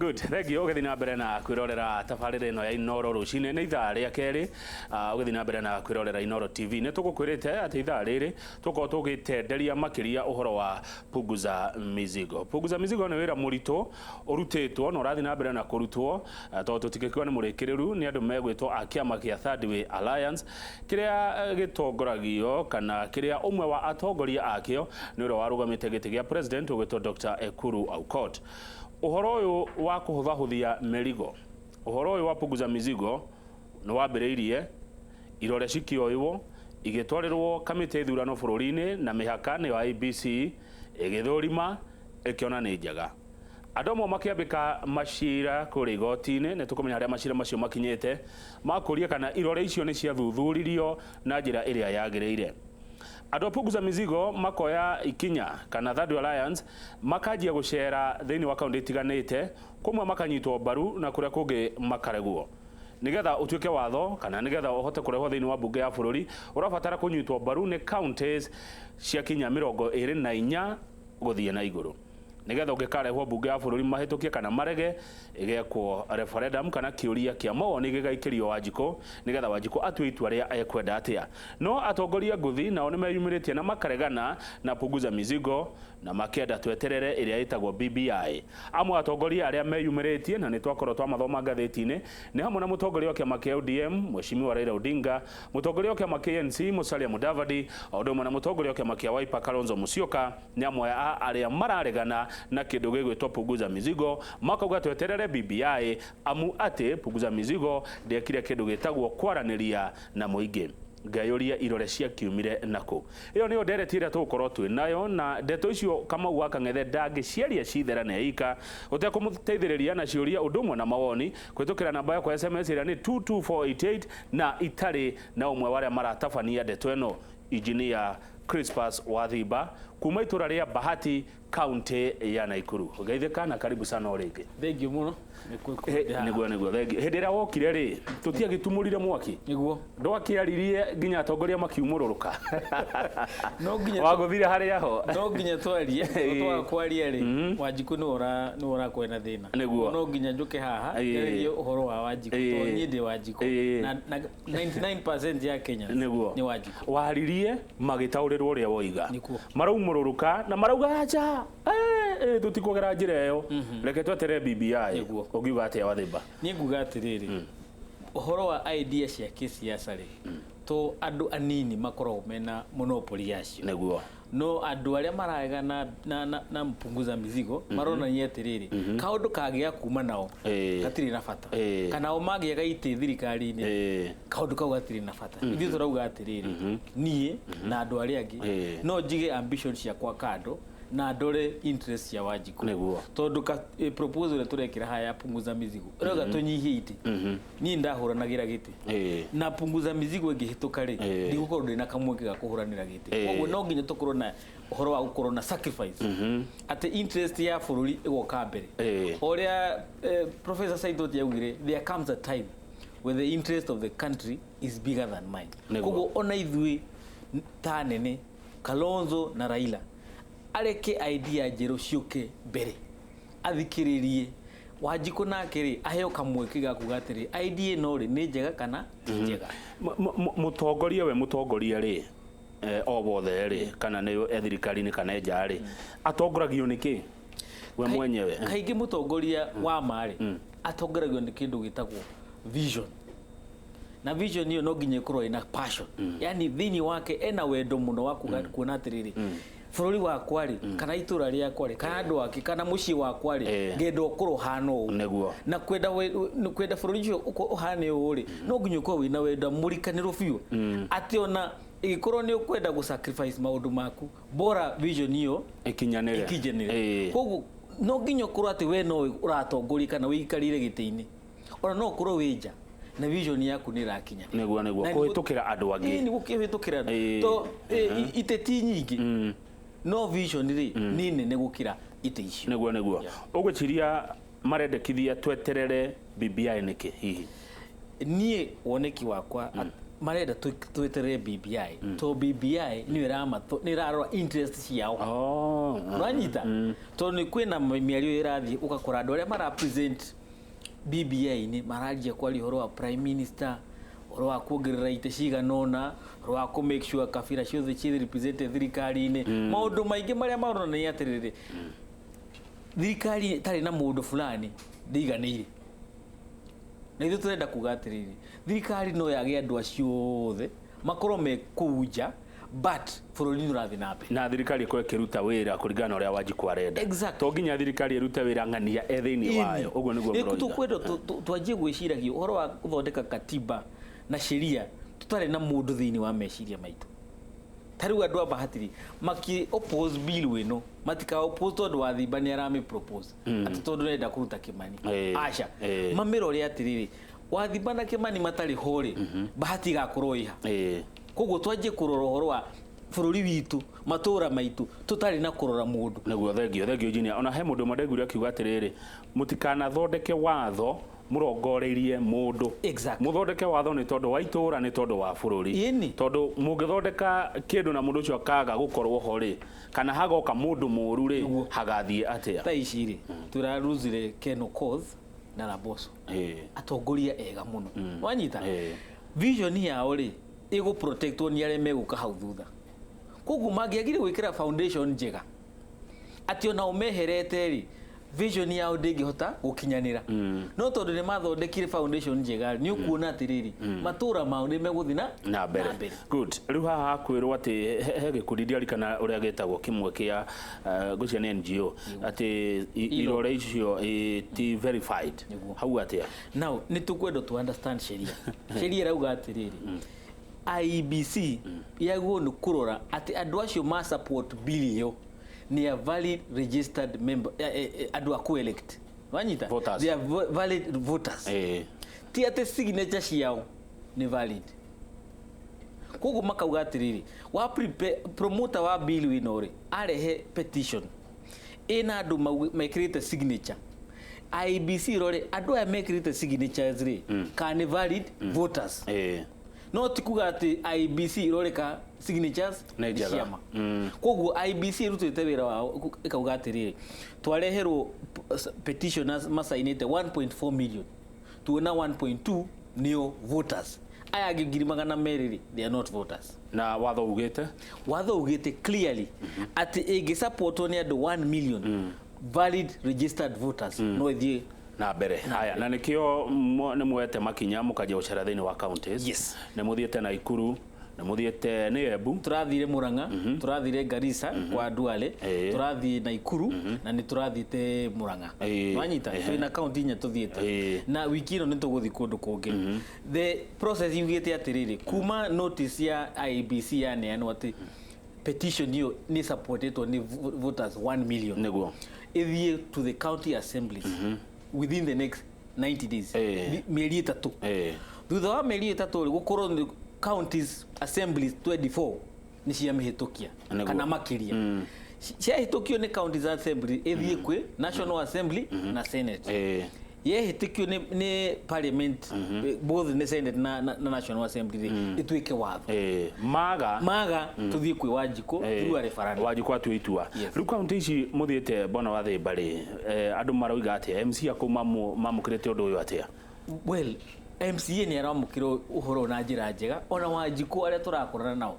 Good, thank you. Ũgĩthiĩ na mbere na kwĩrorera tabarĩra ĩno ya Inoro rũcinĩ, nĩ ithaa rĩa kerĩ. Ũgĩthiĩ na mbere na kwĩrorera Inoro TV, nĩ tũgũkwĩrĩte atĩ ithaa rĩrĩ tũkorwo tũgĩtenderia makĩria ũhoro wa Punguza Mizigo. Punguza Mizigo nĩ wĩra mũritũ ũrutĩtwo na ũrathiĩ na mbere na kũrutwo, tondũ tũtingĩkiuga nĩ mũrĩkĩrĩru, nĩ andũ megwĩtwo a kĩama kĩa Third Way Alliance, kĩrĩa gĩtongoragio kana kĩrĩa ũmwe wa atongoria akĩo nĩ ũrĩa warũgamĩte gĩtĩ gĩa president ũgwĩtwo Dr. Ekuru Aukot. Ũhoro ũyũ wa kũhũthahũthia mĩrigo, ũhoro ũyũ wa Punguza Mizigo, nĩ wambĩrĩirie, irore cikĩoywo igĩtwarĩrwo kamĩtĩ ya ithurano bũrũri-inĩ na mĩhaka nĩyo IEBC, ĩgĩthũrima ĩkĩona nĩ njega. Andũ amwe makĩambĩka macira kũrĩa igoti-inĩ, nĩ tũkũmenya harĩa macira macio makinyĩte, makũria kana irore icio nĩ ciathuthuririo na njĩra ĩrĩa yagĩrĩire. Andũ a Punguza Mizigo makoya ikinya, kana Third Way Alliance, makanjia gũcera thĩinĩ wa kaũntĩ itiganĩte, kũmwe makanyitwo mbaru na kũrĩa kũngĩ makaregwo. Nĩgetha ũtuĩke watho kana nĩgetha ũhote kũrehwo thĩinĩ wa mbunge ya bũrũri, ũrabatara kũnyitwo mbaru nĩ counties ciakinya 24 gũthiĩ na igũrũ. Nĩgetha ũngĩkarehwo mbunge ya bũrũri mahĩtũkie kana marege, ĩgekwo referendum kana kĩũria kĩa mawoni gĩgaikĩrio Wanjikũ nĩgetha Wanjikũ atue itua rĩa ekwenda atĩa. No atongoria ngũthi nao nĩmeyumĩrĩtie na makaregana na Punguza Mizigo na makenda tweterere ĩrĩa ĩtagwo BBI. Amwe a atongoria arĩa meyumĩrĩtie na nĩtwakorwo twamathoma ngathĩti-inĩ nĩ hamwe na mũtongoria wa kĩama kĩa ODM Mheshimiwa Raila Odinga, mũtongoria wa kĩama kĩa ANC Musalia Mudavadi, o ũndũ ũmwe na mũtongoria wa kĩama kĩa Wiper Kalonzo Musyoka nĩ amwe a arĩa mararegana na kĩndũ gĩgwĩtwo Punguza Mizigo, makauga tweterere BBI amu atĩ Punguza Mizigo ndĩekire kĩndũ gĩtagwo kwaranĩria na mũingĩ. Ngeyũria irore ciakiumire nakũ. Ĩyo nĩyo ndereti ĩrĩa tũgũkorwo twĩ nayo, na ndeto icio Kamau wa Kang'ethe ndangĩciaria citherane eika ũtekũmũteithĩrĩria na ciũria ũndũ ũmwe na mawoni kũhĩtũkĩra namba yakwa ya SMS ĩrĩa nĩ 22488, na itarĩ na ũmwe wa arĩa maratabania ndeto ĩno, Engineer Crispus Wathimba kuma itũra rĩa Bahati, kaunti ya Naikuru. Geithĩka na karibu sana o rĩngĩ. Thank you mũno. Nĩguo, thengiũ. Hĩndĩ ĩrĩa wokire rĩ, tũtiagĩtumũrire mwaki? Nĩguo. Ndwakĩaririe nginya atongoria makiumũrũrũka? No nginya. Wagũthire harĩa ho. No nginya twarie, twaga kwaria rĩ, Wanjikũ nĩwe ũra nĩwe ũrakorwo na thĩna. Nĩguo. No nginya njũke haha njarĩrie ũhoro wa Wanjikũ tondũ niĩ ndĩ Wanjikũ. Na 99% ya Kenyans Nĩguo. nĩ Wanjikũ. Waririe magĩtaũrĩrwo ũrĩa woiga. Nĩguo. Maraumũrũrũka na marauga acha, tũtikũgera njĩra ĩyo, reke tweterere BBI. Nĩguo. Ũngiuga atĩa Wathimba? Niĩ nguga atĩrĩrĩ, ũhoro wa idea cia kĩsiasa rĩ, to andũ anini makoragwo mena monopoly yacio. Nĩguo. No andũ arĩa mararega na Mpunguza Mizigo maronania atĩrĩrĩ, kaũndũ kangĩaga kuma nao gatirĩ na bata, kana o mangĩaga itĩ thirikari-inĩ, kaũndũ kau gatirĩ na bata. Ithuĩ tũrauga atĩrĩrĩ, niĩ na andũ arĩa angĩ, no njige ambition ciakwa kando na ndore interest cia Wanjikũ. Nĩguo. Tondũ ka proposal ĩrĩa tũrekĩra haha ya Punguza Mizigo ĩrauga tũnyihie itĩ. Niĩ ndahũranagĩra gĩtĩ. Na Punguza Mizigo ĩngĩhĩtũka rĩ, ndigũkorwo ndĩ na kamweke ga kũhũranĩra gĩtĩ. Koguo no nginya tũkorwo na ũhoro wa gũkorwo na sacrifice, atĩ interest ya bũrũri ĩgoka mbere. O ũrĩa Professor Saitoti augire, there comes a time when the interest of the country is bigger than mine. Nĩguo. Koguo ona ithuĩ ta nene Kalonzo na Raila areke idea njerũ ciũke mbere, athikĩrĩrie Wanjikũ, nake rĩ aheo kamweke ga kuga atĩrĩ, idea ĩno rĩ nĩ njega kana ti njega. Mũtongoria we mũtongoria rĩ, o wothe rĩ, kana nĩ e thirikari-inĩ kana e nja rĩ, atongoragio nĩ kĩ we mwenyewe? Kaingĩ mũtongoria wa ma rĩ atongoragio nĩ kĩndũ gĩtagwo vision, na vision ĩyo no nginya ĩkorwo ĩna passion, yani thĩinĩ wake ena wendo mũno wa kuga kuona atĩrĩrĩ, bũrũri wakwa rĩ, kana itũra rĩakwa rĩ, kana andũ ake, kana mũciĩ wakwa rĩ, ngenda ũkorwo ũhana ũũ. Na kwenda bũrũri ũcio ũkorwo ũhane ũũ rĩ, no nginya ũkorwo wĩna wendo mũrikanĩru biũ, atĩ ona ĩgĩkorwo nĩ ũkwenda gũ sacrifice maũndũ maku, bora vision ĩyo ĩkinyanĩre. Ĩkinyanĩre. Koguo no nginya ũkorwo atĩ we no ũratongoria kana wĩikarĩire gĩtĩ-inĩ, ona no ũkorwo wĩ nja na vision yaku nĩ ĩrakinyanĩra. Nĩguo. Na Kũhĩtũkĩra andũ angĩ. Ĩĩ, nĩ gũkĩhĩtũkĩra. To itĩ ti nyingĩ, no vision rĩ nĩ nene gũkĩra itĩ icio. Nĩguo. Ũgwĩciria marendekithia tweterere BBI nĩkĩ hihi? Niĩ woneki wakwa, Marenda tweterere BBI to BBI nĩyo nĩ ĩrarora interest ciao. Ũranyita? Tondũ nĩ kwĩna mĩario ĩrathiĩ, ũgakora andũ arĩa mara present BBI-inĩ maranjia kwaria ũhoro wa prime minister, ũhoro wa kuongerera itĩ cigana ũna, ũhoro wa kũ make sure kabira ciothe ciĩ represented thirikari-inĩ, maũndũ maingĩ marĩa maronania atĩrĩrĩ, thirikari ĩtarĩ na mũndũ fulani ndĩiganĩire. Na ithuĩ tũrenda kuga atĩrĩrĩ, thirikari no yage andũ acio othe makorwo me kũu nja, but bũrũri nĩ ũrathiĩ na mbere. Na thirikari ĩkorwo ĩkĩruta wĩra kũringana na ũrĩa Wanjikũ arenda. To nginya thirikari ĩrute wĩra ng'ania e thĩinĩ wayo, ũguo nĩguo mũroiga? Tũkwenda twanjie gwĩciragia ũhoro wa gũthondeka katiba na sheria tũtarĩ na mũndũ thĩinĩ wa meciria maitũ. Ta rĩu andũ a Bahatiri maki oppose bill ĩno, matika oppose tondũ Wathimba nĩ arami propose, atĩ tondũ nĩarenda kũruta Kĩmani. Aca, mamĩrore atĩrĩrĩ, Wathimba na Kĩmani matarĩ ho rĩ, Bahati igakorwo ĩha? Koguo twanjie kũrora ũhoro wa bũrũri witũ, matũra maitũ, tũtarĩ na kũrora mũndũ. Nĩguo, thengio, thengio engineer. Ona he mũndũ ũmwe ndaiguire akiuga atĩrĩrĩ, mũtikanathondeke watho mũrongoreirie mũndũ. Mũthondeke watho nĩ tondũ wa itũra, nĩ tondũ wa bũrũri. Tondũ mũngĩthondeka kĩndũ na mũndũ ũcio akaga gũkorwo ho rĩ, kana hagoka mũndũ mũru rĩ, hagathiĩ atĩa? Thaa ici rĩ, tũraruzire Ken Okoth na Laboso, atongoria ega mũno. Wanyita? Vision yao rĩ, ĩgũ protectwo nĩ arĩa megũka hau thutha. Koguo mangĩagire gwĩkĩra foundation njega, atĩ ona ũmeherete rĩ, vision yao ndĩngĩhota gũkinyanĩra. No tondũ nĩ mathondekire foundation njega, nĩ ũkuona atĩrĩrĩ, matũra mao nĩ megũthiĩ na na mbere. Good. Rĩu haha kwĩrwo atĩ he gĩkundi, ndiarikana ũrĩa gĩtagwo, kĩmwe kĩa ngwĩciria nĩ NGO, atĩ irore icio ti verified. Hau atĩa? Now nĩ tũkwenda tu understand sheria. Sheria ĩrauga atĩrĩrĩ, IEBC yagwo nĩ kũrora atĩ andũ acio ma support bill ĩyo nĩ a valid registered member, andũ a ku-elect. Wanyita? Voters. They are valid voters. Ti atĩ signature ciao nĩ valid. Koguo makauga atĩrĩrĩ, wa prepare, promoter wa bill ĩno rĩ, arehe petition ĩna andũ mekĩrĩte signature, IEBC rore andũ aya mekĩrĩte signatures rĩ, kana nĩ valid voters. No ti kuga atĩ IEBC ĩroreka signatures nĩ njega. Ciama. Koguo IEBC ĩrutĩte wĩra wao, ĩkauga atĩrĩrĩ, twareherwo petitioners macainĩte 1.4 million, tuona 1.2 nĩo voters, aya angĩ 200,000 rĩ, they are not voters. Na watho ugĩte? Watho ugĩte clearly atĩ ĩngĩsupportwo nĩ andũ 1 million valid registered voters, no ĩthiĩ na mbere. Haya, na nikio nĩ muoete makinya mũkanjia gũcera thĩinĩ wa counties. Nĩ mũthiĩte Naikuru, nĩ mũthiĩte nĩ Embu? Tũrathire Murang'a, tũrathire Garissa kwa Duale, tũrathiĩ Naikuru na nĩ tũrathiĩte Murang'a. Wanyita? Twĩna kaunti inya tũthiĩte. Na wiki ĩno nĩ tũgũthiĩ kũndũ kũngĩ. The process yugĩte atĩrĩrĩ, kuma notice ya IEBC yaneanwo atĩ petition ĩyo nĩ supportetwo nĩ voters 1 million, ĩthiĩ to the county assemblies within the next 90 days. Mĩeri 3. Thutha wa mĩeri 3 rĩ, gũkorwo nĩ counties assemblies 24 nĩ ciamĩhĩtũkia kana makĩria. Ciahĩtũkio nĩ counties assembly, ĩthiĩ kwĩ National Assembly na Senate. Yehĩtũkio nĩ parliament, both nĩ Senate na National Assembly rĩ, ĩtuĩke watho. Maga Maga, tũthiĩ kwĩ Wanjikũ through a referendum. Wanjikũ atue itua. Yes. Rĩu kaunti ici mũthiĩte, bwana wa Thĩmba rĩ, andũ maroiga atĩa? MC akũu mamũkĩrĩte ũndũ ũyũ atĩa? Well, MCA nĩ aramũkĩra ũhoro na njĩra njega. Ona Wanjikũ arĩa tũrakorana nao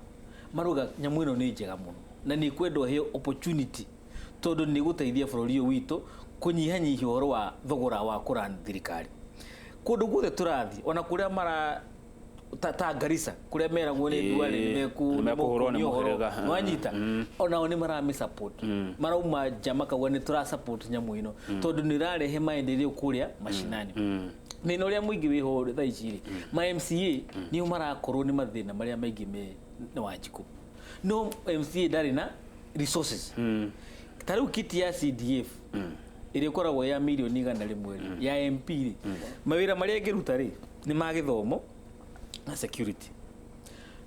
marauga nyamũ ĩno nĩ njega mũno na nĩ kwendwo heo opportunity, tondũ nĩ gũteithia bũrũri ũyũ witũ kũnyihanyihia ũhoro wa thogora wa kũran thirikari. Kũndũ guothe tũrathiĩ, ona kũrĩa mara ta Garissa, kũrĩa meragwo nĩ Duale nĩ nĩ mekũhũrwo nĩ nĩmekuonio ũhoro. mũhĩrĩga. Wanyita? Onao nĩ marami support, marauma nja makauga nĩ tũra support nyamũ ĩno tondũ nĩ ĩrarehe maendeleo kũrĩa mashinani. Thĩna ũrĩa mũingĩ wĩho thaa ici rĩ, ma MCA nĩo marakorwo nĩ mathĩna marĩa maingĩ me nĩ Wanjikũ. No MCA ndarĩ na resources. Ta rĩu kiti ya CDF ĩrĩa ĩkoragwo ya mirioni 100 rĩ, ya MP rĩ, mawĩra marĩa ĩngĩruta rĩ, nĩ ma gĩthomo na security.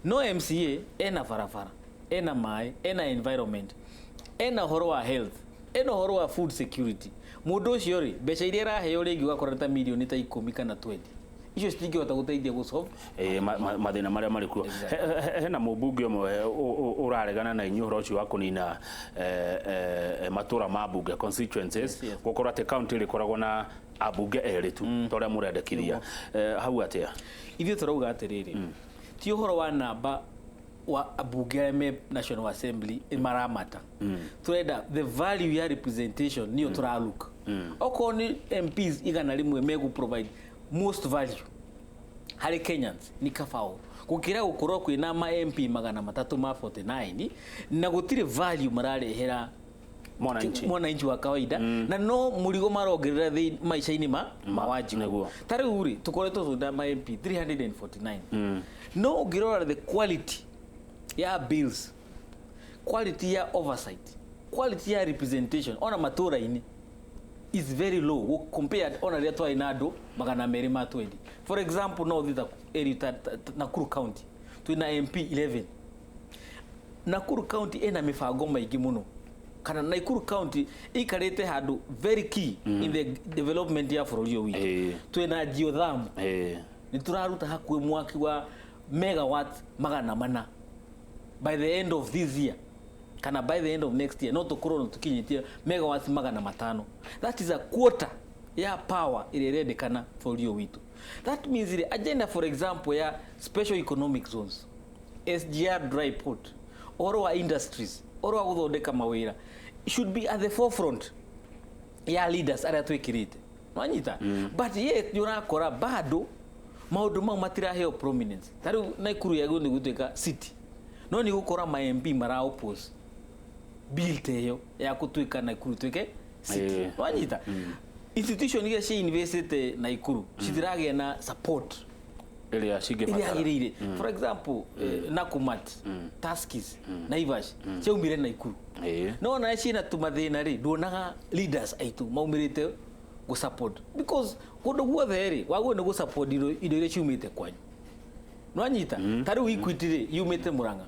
No MCA ena barabara, ena maĩ, ena environment, ena ũhoro wa health, ena ũhoro wa food security. Mũndũ ũcio rĩ, mbeca iria araheo rĩngĩ ũgakora nĩ ta mirioni ta 10 kana 20. Icio citingĩhota gũteithia gũsolve Mathĩna marĩa marĩ kuo. Exactly. Hena mũmbunge ũmwe ũraregana na inyuĩ ũhoro ũcio wa kũnina matũra ma mbunge, constituencies, gũkorwo atĩ county ĩrĩkoragwo na ambunge erĩ tu ta ũrĩa mũrendekithia. Hau atĩa? Ithuĩ tũrauga atĩrĩrĩ, ti ũhoro wa namba wa ambunge arĩa me National Assembly maramata. Tũrenda the value ya representation, nĩyo tũralook. Okorwo nĩ MPs 100 megũ provide most value harĩ Kenyans, nĩ kabao gũkĩra gũkorwo kwĩna ma MP 349 na gũtirĩ value mararehera mwananchi. Mwananchi wa kawaida, na no mũrigo marongerera maica-inĩ ma Wanjikũ. Ta rĩu rĩ, tũkoretwo twĩna ma MP 349, no ũngĩrora the quality ya bills, quality ya oversight, quality ya representation ona matũra-inĩ is very low compared ona rĩrĩa twarĩ na andũ 220. For example, no ũthiĩ ta area ta Nakuru County, twĩna MP 11. Nakuru County ĩna mĩbango maingĩ mũno, kana Nakuru County ikarĩte handũ very key in the development ya bũrũri ũyũ witũ. Twĩna geothermal, nĩ tũraruta hakuhĩ mwaki wa megawatt 400. By the end of this year kana by the end of next year, no tũkorwo nĩ tũkinyĩtie megawatts 500. That is a quarter ya power ĩrĩa ĩrendekana bũrũri ũyũ witũ. That means the agenda, for example, ya special economic zones, SGR, dry port, ũhoro wa industries, ũhoro wa gũthondeka mawĩra should be at the forefront ya leaders arĩa twĩkĩrĩte, wanyita? But yet nĩ ũrakora bado maũndũ mau matiraheo prominence. Ta rĩu Nakuru yagĩrĩirwo nĩ gũtuĩka city, no nĩ gũkora ma MP mara oppose bill ta ĩyo ya gũtuĩka Nakuru ituĩke city. Wanyita? Institution iria cia investite Nakuru citiragĩa na support ĩrĩa ĩrĩa cingĩbatara. yagĩrĩire. For example, Nakumatt, Tuskys, Naivas ciaumire Nakuru. No na ciĩna tũmathĩna rĩ, nduonaga leaders aitũ maumĩrĩte gũ support, because kũndũ guothe rĩ, wagĩrĩirwo nĩ gũ support indo iria ciumĩte kwanyu, nwanyita? Ta rĩu Equity rĩ, yumĩte Murang'a,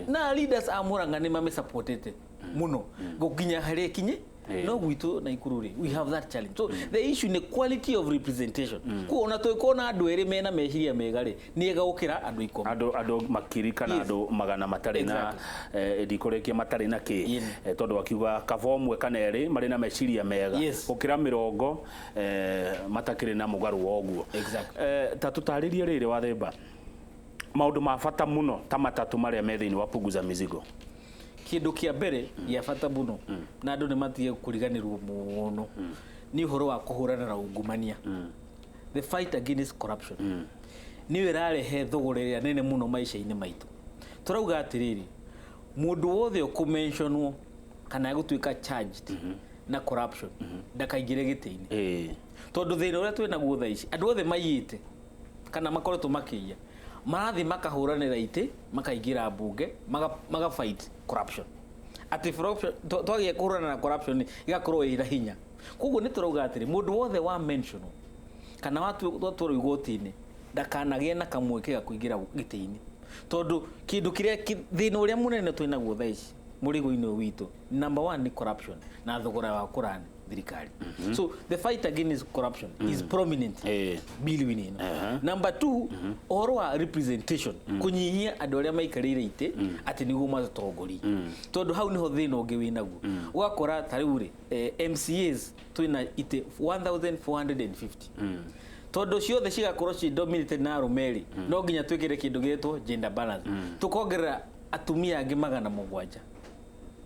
na leaders a Murang'a nĩ mamĩsupportete mũno gũkinya harĩa ĩkinye. No gwitũ Nakuru rĩ, we have that challenge. So the issue nĩ quality of representation. Kuo ona tũngĩkorwo andũ erĩ mena meciria mega rĩ, nĩ ega gũkĩra andũ 10. Andũ makiri kana andũ magana matarĩ na ndikũrĩkia matarĩ na kĩ. Tondũ akiuga kaba ũmwe kana erĩ marĩ na meciria mega gũkĩra 40 matakĩrĩ na mũgarũ wa ũguo. Ta tũtarĩrie rĩrĩ, Wathemba, maũndũ ma bata mũno ta matatũ marĩa me thĩinĩ wa Punguza Mizigo. Kĩndũ kĩa mbere gĩa bata mũno na andũ nĩ matige kũriganĩrwo mũno nĩ ũhoro wa kũhũrana na ungumania. The fight against corruption nĩyo ĩrarehe thogora ĩrĩa nene mũno maica-inĩ maitũ. Tũrauga atĩrĩrĩ, mũndũ wothe ũkũmentionwo kana gũtuĩka charged na corruption ndakaingĩre gĩtĩ-inĩ, tondũ thĩna ũrĩa twĩ naguo thaa ici, andũ othe maiyĩte kana makoretwo makĩiya marathiĩ makahũranĩra itĩ, makaingĩra mbunge, maga fight corruption, atĩ corruption twagĩa kũhũrana na corruption ĩgakorwo ĩna hinya. Koguo nĩ tũrauga atĩrĩ, mũndũ wothe wa mention kana watwarwo igoti-inĩ ndakanagĩe na kamweke ga kũingĩra gĩtĩ-inĩ, tondũ kĩndũ kĩrĩa thĩna ũrĩa mũnene twĩ naguo thaa ici mũrigo-inĩ ũyũ witũ, number one nĩ corruption na thogora wa kũrani thirikari. So the fight against corruption is prominent bill-inĩ ĩno. Number two, ũhoro wa representation, kũnyihia andũ arĩa maikarĩire itĩ atĩ nĩguo matũtongorie, tondũ hau nĩho thĩna ũngĩ wĩ naguo. Ũgakora ta rĩu rĩ, MCAs twĩna itĩ 1450, tondũ ciothe cigakorwo ci dominated na arũme rĩ, no nginya twĩkĩre kĩndũ gĩtwo gender balance, tũkongerera atumia angĩ 700.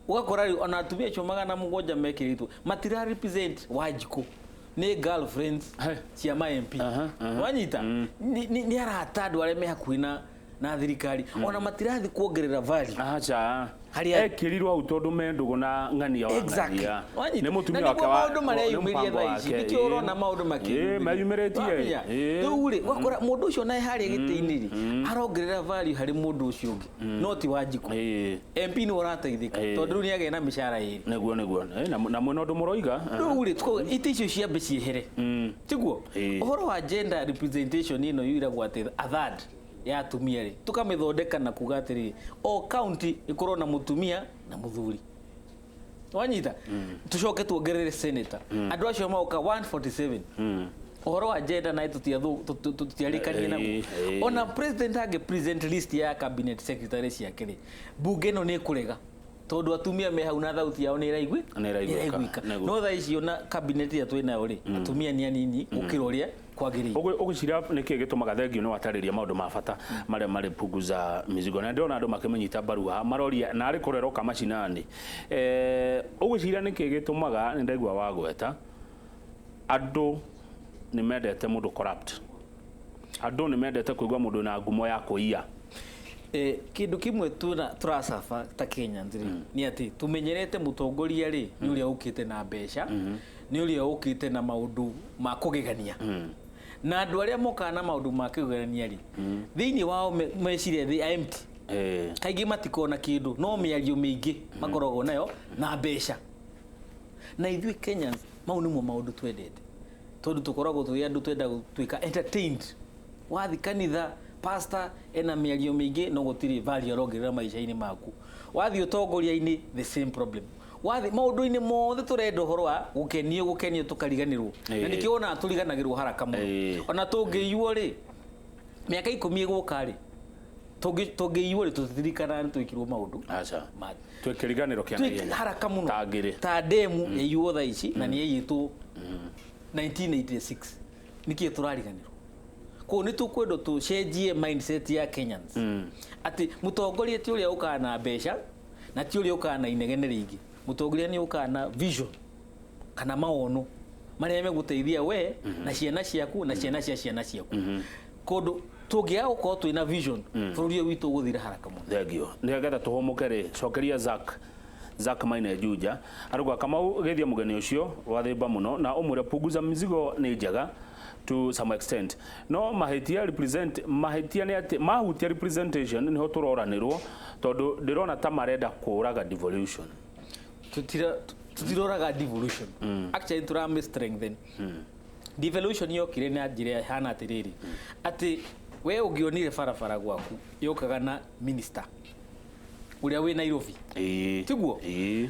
Ũgakora rĩu ona atumia acio 700 mekĩrĩtwo matira represent Wanjikũ, nĩ girlfriends He. cia ma MP. Aha, aha. Wanyita? Nĩ arata, andũ arĩa me hakuhĩ na thirikari, ona matirathi kuongerera value Aca. Harĩa- Ekĩrirwo hau tondũ me ndũgũ na ng'ania wa Exactly. ng'ania. Wanyita? Nĩ mũtumia Na wake nĩguo wa maũndũ nĩ mareyumĩria mũbango thaa ici, wake. nĩkĩo ũrona maũndũ Ĩĩ, meyumĩrĩtie. Wamenya? Rĩu rĩ, ũgakora mũndũ ũcio naye harĩa gĩtĩ-inĩ rĩ, arongerera value harĩ mũndũ ũcio ũngĩ, no ti Wanjikũ. MP nĩ ũrateithĩka, tondũ rĩu nĩ agĩa na mĩcara ĩrĩ. Nĩguo. Na mwena ũndũ mũroiga. Rĩu rĩ, tukauga itĩ icio ciambe ciehere, tiguo? Ũhoro wa gender representation ĩno yuragwo atĩ a third ya atumia rĩ, tũkamĩthondeka na kuga atĩrĩrĩ, o county ĩkorwo na mũtumia na mũthuri, wanyita? Tucoke tuongerere senator, andũ acio magoka 147. Ũhoro wa gender naĩ tũtiarĩkanie naguo. Ona president angĩ present list ya cabinet secretary ciake rĩ, bunge ĩno nĩ ĩkũrega tondũ atumia me hau na thauti yao nĩ ĩraiguĩka. No thaa icio na cabinet ĩrĩa twĩ nayo rĩ, atumia nĩ anini gũkĩra ũrĩa kwagĩrĩire. Ũgwĩciria nĩkĩ gĩtũmaga? Thengio nĩ watarĩria maũndũ ma bata marĩa marĩ punguza mizigo, na ndĩrona andũ makĩmĩnyita mbaru haha maroria na arĩ kũreroka macinani. Ũgwĩciria nĩkĩ gĩtũmaga? Nĩ ndaigua wagweta andũ nĩ mendete mũndũ corrupt, andũ nĩ mendete kũigua mũndũ na ngumo ya kũiya. Kĩndũ kĩmwe tũracaba ta Kenyans rĩ, nĩ atĩ tũmenyerete mũtongoria rĩ nĩ ũrĩa ũkĩte na mbeca, nĩ ũrĩa ũkĩte na maũndũ ma kũgegania, na andũ arĩa mokaga na maũndũ ma kũgegania rĩ, thĩinĩ wao meciria they are empty. Kaingĩ matikona kĩndũ, no mĩario mĩingĩ makoragwo nayo na mbeca. Na ithuĩ Kenyans mau nĩmo maũndũ twendete, tondũ tũkoragwo twĩ andũ twenda gũtuĩka entertained. Wathi kanitha, pastor ena mĩario mĩingĩ no gũtirĩ value arongerera maica-inĩ maku. Wathiĩ ũtongoria-inĩ, the same problem. Wathi maũndũ-inĩ mothe tũrenda ũhoro wa gũkenio, gũkenio tũkariganĩrwo, na nĩkĩo wonaga tũriganagĩrwo haraka mũno. Ona tũngĩiywo rĩ, mĩaka 10 ĩgũka rĩ, tũngĩiywo rĩ, tũtiririkanaga nĩ twĩkirwo maũndũ. Aca, twĩkĩriganĩro kĩa naihenya. Haraka mũno. Tangĩrĩ ta demu yaiywo thaa ici na nĩ yaiyĩtwo 1986, nĩkĩĩ tũrariganĩrwo? Koguo nĩ tũkwendwo tũcenjie mindset ya Kenyans atĩ mũtongoria ti ũrĩa ũkaga na mbeca na ti ũrĩa ũkaga na inegene rĩingĩ. Mũtongoria nĩ ũkaga na vision kana maono marĩa megũteithia we na ciana ciaku na ciana cia ciana ciaku. Kũndũ tũngĩaga gũkorwo twĩna vision, bũrũri ũyũ witũ ũgũthira haraka mũno. Thengio. Nĩgetha tũhũmũke rĩ, cokeria Zack Maina Juja arauga, Kamau geithia mũgeni ũcio wathĩmba mũno na ũmwĩre punguza mizigo nĩ njega to some extent, no mahĩtia represent mahĩtia nĩ atĩ mahutia representation nĩho tũroranĩrwo, tondũ ndĩrona ta marenda kũraga devolution. Tutiroraga devolution, actually turame strengthen. Devolution yokire na njĩra ĩhana atĩrĩrĩ, atĩ we ũngĩonire barabara gwaku yũkaga na minister ũrĩa wĩ Nairobi. Tiguo? Ĩĩ.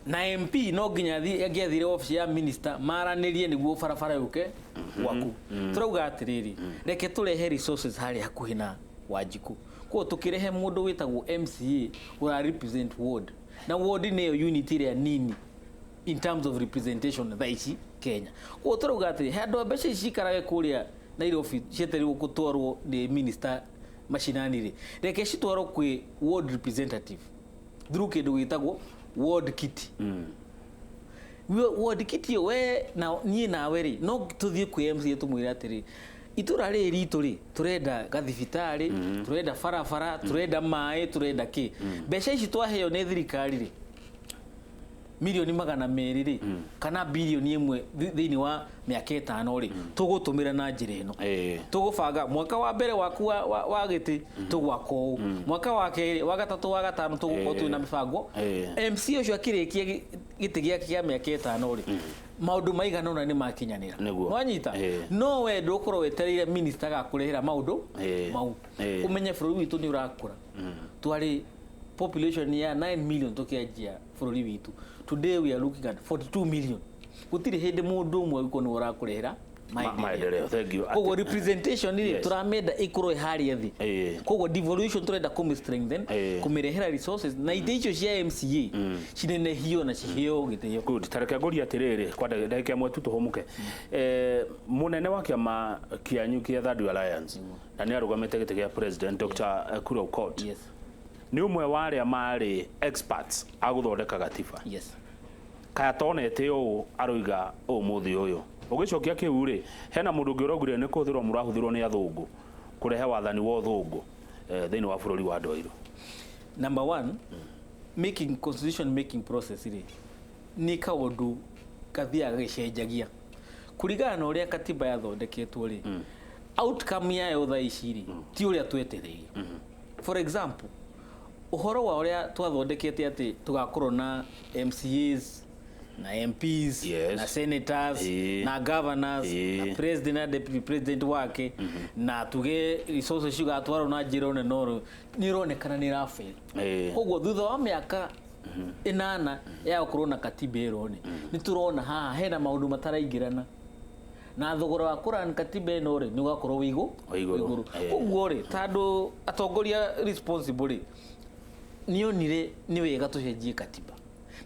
Na MP no nginya angĩathire obici ya minister maranĩrie nĩguo barabara yũke gwaku. Tũrauga atĩrĩrĩ, reke tũrehe resources harĩa hakuhĩ na Wanjikũ. Koguo tũkĩrehe mũndũ wĩtagwo MCA ũra represent ward, na ward nĩyo unit ĩrĩa nini in terms of representation thaa ici Kenya. Koguo tũrauga atĩrĩ, handũ ha mbeca ici ciikarage kũrĩa Nairobi cietereirwo gũtwarwo nĩ minister macinani rĩ, reke citwarwo kwĩ ward representative through kĩndũ gĩtagwo ward kitty. Ward kitty ĩyo, we na niĩ nawe rĩ, no tũthiĩ kwĩ MCA tũmwĩre atĩrĩ, itũra rĩrĩ ritũ rĩ, tũrenda gathibitarĩ, tũrenda barabara, tũrenda maĩ, tũrenda kĩ. Mbeca ici twaheo nĩ thirikari rĩ, mirioni 200 rĩ, kana 1 birioni thĩinĩ wa mĩaka 5 rĩ, tũgũtũmĩra na njĩra ĩno. Tũgũbanga mwaka wa mbere waku wa gĩtĩ tũgwaka ũũ, mwaka wa kerĩ, wa gatatũ, wa gatano tũgũkorwo twĩna mĩbango. MC ũcio akĩrĩkia gĩtĩ gĩake kĩa mĩaka 5 rĩ, maũndũ maigana ũna nĩ makinyanĩra. Nwanyita? No we ndũgũkorwo wetereire minister agakũrehera maũndũ mau. Ũmenye bũrũri witũ nĩ ũrakũra. Twarĩ population ya 9 million tũkĩanjia bũrũri witũ, today we are looking at 42 million. Gũtirĩ hĩndĩ mũndũ ũmwe ũgũkorwo nĩwe ũrakũrehera maendeleo. Thank you. Koguo representation rĩ, tũramenda ĩkorwo ĩ harĩa thĩ. Koguo devolution tũrenda kũmĩ strengthen, kũmĩrehera resources na itĩ icio cia MCA cinenehio na ciheo gĩtĩo. Good. Tareke ngũrie atĩrĩrĩ, kwa ndagĩka 1 tu tũhũmũke. Mũnene wa kĩama kĩanyu kĩa Third Alliance na nĩ arũgamĩte gĩtĩ gĩa president, Dr. Ekuru Aukot, nĩ ũmwe wa arĩa marĩ experts a gũthondeka gatiba. Kaya tonete ũũ aroiga ũmũthĩ ũyũ ũgĩcokia kĩu rĩ, hena mũndũ ũngĩ ũraugire nĩ kũhũthĩrwo mũrahũthĩrwo nĩ athũngũ kũrehe wathani wa ũthũngũ thĩinĩ wa bũrũri wa andũ airũ. Number one, making constitution making process rĩ, nĩ kaũndũ gathiaga gagĩcenjagia kũringana na ũrĩa katiba yathondeketwo rĩ, outcome yayo thaa ici rĩ ti ũrĩa twetereire. For example, ũhoro wa ũrĩa twathondekete atĩ tũgakorwo na MCAs na MPs na senators na governors na president na deputy president wake, na tuge resources cigatwarwo na njĩra nene, no nĩ ĩronekana nĩ ĩrafail. Koguo thutha wa mĩaka 8 ya gũkorwo na katiba ĩro nĩ tũrona haha hena maũndũ mataraingĩrana. Na thogora wa kũran katiba ĩno rĩ, nĩ ũgakorwo wĩ Wĩ igũrũ. Koguo rĩ, tondũ atongoria responsible rĩ, nĩonire nĩ wega tũcenjie katiba,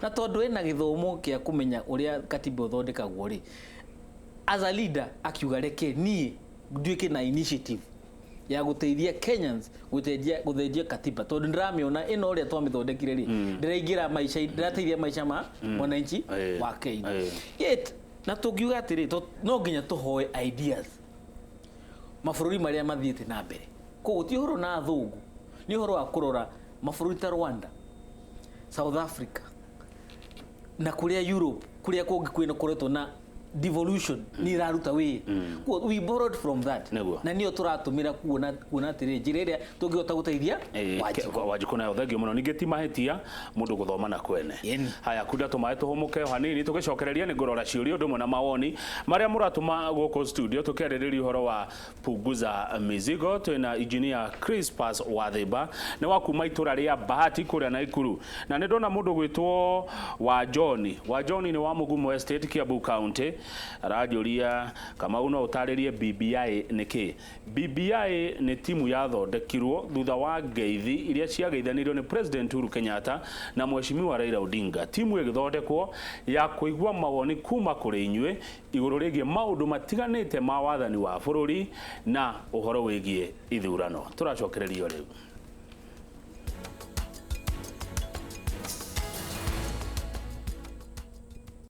na tondũ ena gĩthomo kĩa kũmenya ũrĩa katiba ũthondekagwo rĩ, as a leader akiuga, reke niĩ nduĩke na initiative ya gũteithia Kenyans gũthenjia katiba, tondũ ndĩramĩona ĩno ũrĩa twamĩthondekire rĩ, ndĩraingĩra maica, ndĩrateithia maica ma mwananchi wa Kenya. Yet na tũngiuga atĩrĩ, no nginya tũhoe ideas mabũrũri marĩa mathiĩte na mbere. Koguo ti ũhoro na athũngũ, nĩ ũhoro wa kũrora mabũrũri ta Rwanda, South Africa na kũrĩa Europe, kũrĩa kũngĩ kwĩna kũretwo na devolution nĩ iraruta wĩra. Koguo we borrowed from that. Na nĩyo tũratũmĩra kuona atĩrĩ, njĩra ĩrĩa tũngĩhota gũteithia Wanjikũ. Wanjikũ nayo, thengio mũno. Ningĩ ti mahĩtia mũndũ gũthoma na kwene. Haya, kunda tũmaĩ tũhũmũke o hanini, tũgĩcokereria nĩ ngũrora ciũria ũndũ ũmwe na mawoni marĩa mũratũma gũkũ studio, tũkĩarĩrĩria ũhoro wa punguza mizigo. Twĩna engineer Crispas Wathimba, nĩ wa kuma itũra rĩa Bahati kũrĩa Naikuru, na nĩ ndona mũndũ gwĩtwo wa John. Wa John nĩ wa Mugumo Estate, Kiambu County, aranjũria, Kamau, no ũtarĩrie BBI nĩ kĩ? BBI nĩ timu yathondekirwo thutha wa ngeithi iria ciageithanirio nĩ President Uhuru Kenyatta na Mheshimiwa Raila Odinga. Timu ĩgĩthondekwo ya kũigua mawoni kuma kũrĩ inyuĩ igũrũ rĩgiĩ maũndũ matiganĩte ma wathani wa bũrũri na ũhoro wĩgiĩ ithurano. Tũracokererio rĩu.